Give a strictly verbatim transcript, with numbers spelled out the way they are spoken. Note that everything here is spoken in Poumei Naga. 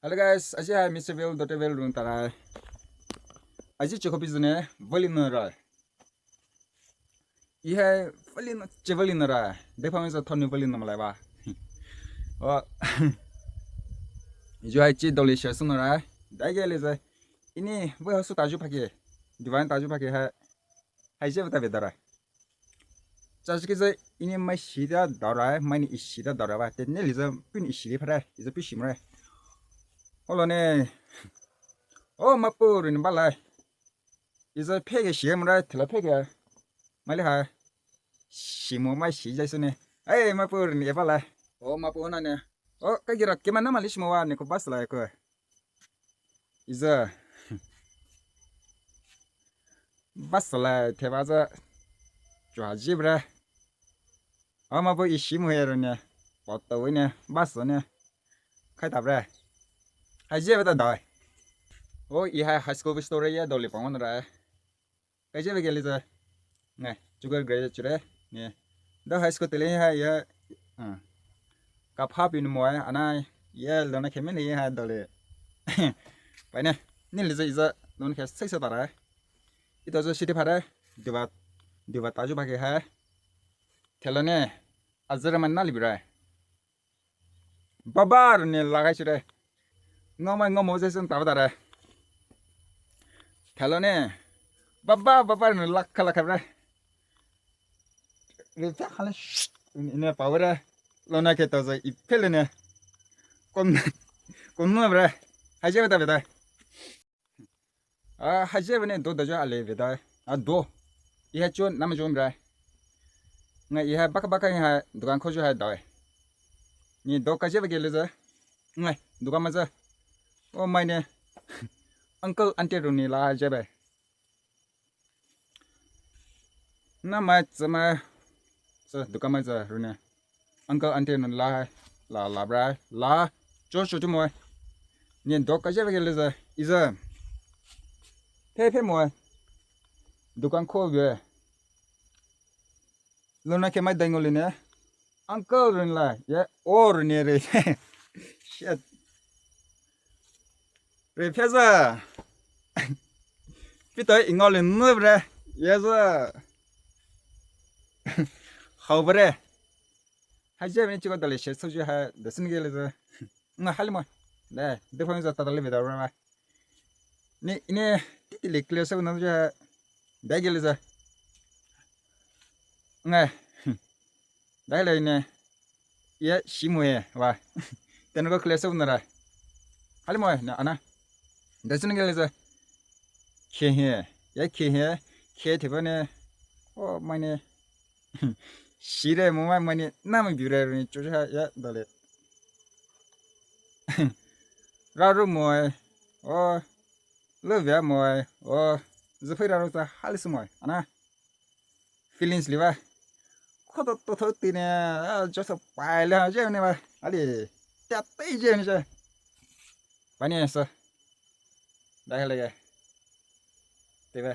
Hello guys, aji hai Mister Will, Doctor Will rung tarai. Aji chikopi zune, vali no rai. Ihai vali no, che vali no rai. Depa mi sa thoni vali no malai ba. Oh. Iju hai chi doli share suno rai. Dai ge le zai. Ini voi hasu taju phake. Divine taju phake hai. Hai je bata vedara. Chachi ke zai ini mai shida dara, mai ni ishida dara ba. Te ne liza pin ishide phara, iza pin shimra. Olo ne. Oh, mapu rin balai. Iza phege shimra, thela phege. Mai le ha. Shimo mai shi jai sune. Ai, mapu rin e balai. Oh, mapu na ne. Oh, ka gira kema na mali shimo wa ne ko bas lai ko. Iza. Bas la theba za. Chua ji bra. Ama bo ishi mu hero ne. Poto ne. Bas ne. Khai ta bra. Hai je bata dai. Oh, ihai high school story ya doli pang ra. Kai je bege liza. Ne, chugar graduate chure. Ne. Da high school tele ha ya. Ah. Ka pha pin mo ai, ana, ya lona khe men ha dole. Pai ne, ni liza iza lona khe sai sa tara. Ito zo siti phara, diva, diva taju ba ke ha. Thela ne, azra man na libra. Baba ne lagai chure. Ngomai ngomo je sun taba tara. Thela ne, baba, baba ne lak kala khabra. Rifia khale ine pawere lona ke tozo iphele ne. Kon, kon no bre. Haje beta beta. Ah, haje bene do dajo ale beta. Ah, do. Iha chon nama chon bre. Nga iha baka baka iha dukan khojo ha doi. Ni do kaje bege le za. Nga dukan ma za. Oh mai ne. Uncle auntie runi la je be. Na mai tsama sa dukan mai za rune. Uncle auntie nun la la la bra la cho cho tu mo. Nien dok ka je ve le za iza. Phe phe mo. Dukan kho ve. Lona ke mai dai ngoli ne. Uncle run la ya or ne re. Shit. Re phe za. Pito ingol nu bre. Ye za. Hau bre. Haje ni chiko dale she so ju ha dasin ge le za. Nga hali mo. Le de phone za ta dale be da ra. Ni ine titi le clear so na ju ha. Da ge le za. Nga. Dai lai ne. Ye shi mo ye wa. Tenu ko kle so nara. Hali mo na ana. Dasin ge le za. Khe he. Ye khe he. Khe the ba ne. Oh mai ne. Shi re mo mai mai ne. Na mo bi re ni cho ha ya dale. Ra ru mo. Oh. Lo via mo. Oh. Zu phai ra ru ta hali su mo. Ana. Feelings liba. Khoto to tho tine, ah, just a pile ha je ne ba. Ali, tia te je ne je. Pani so. Dai lege. Te ba.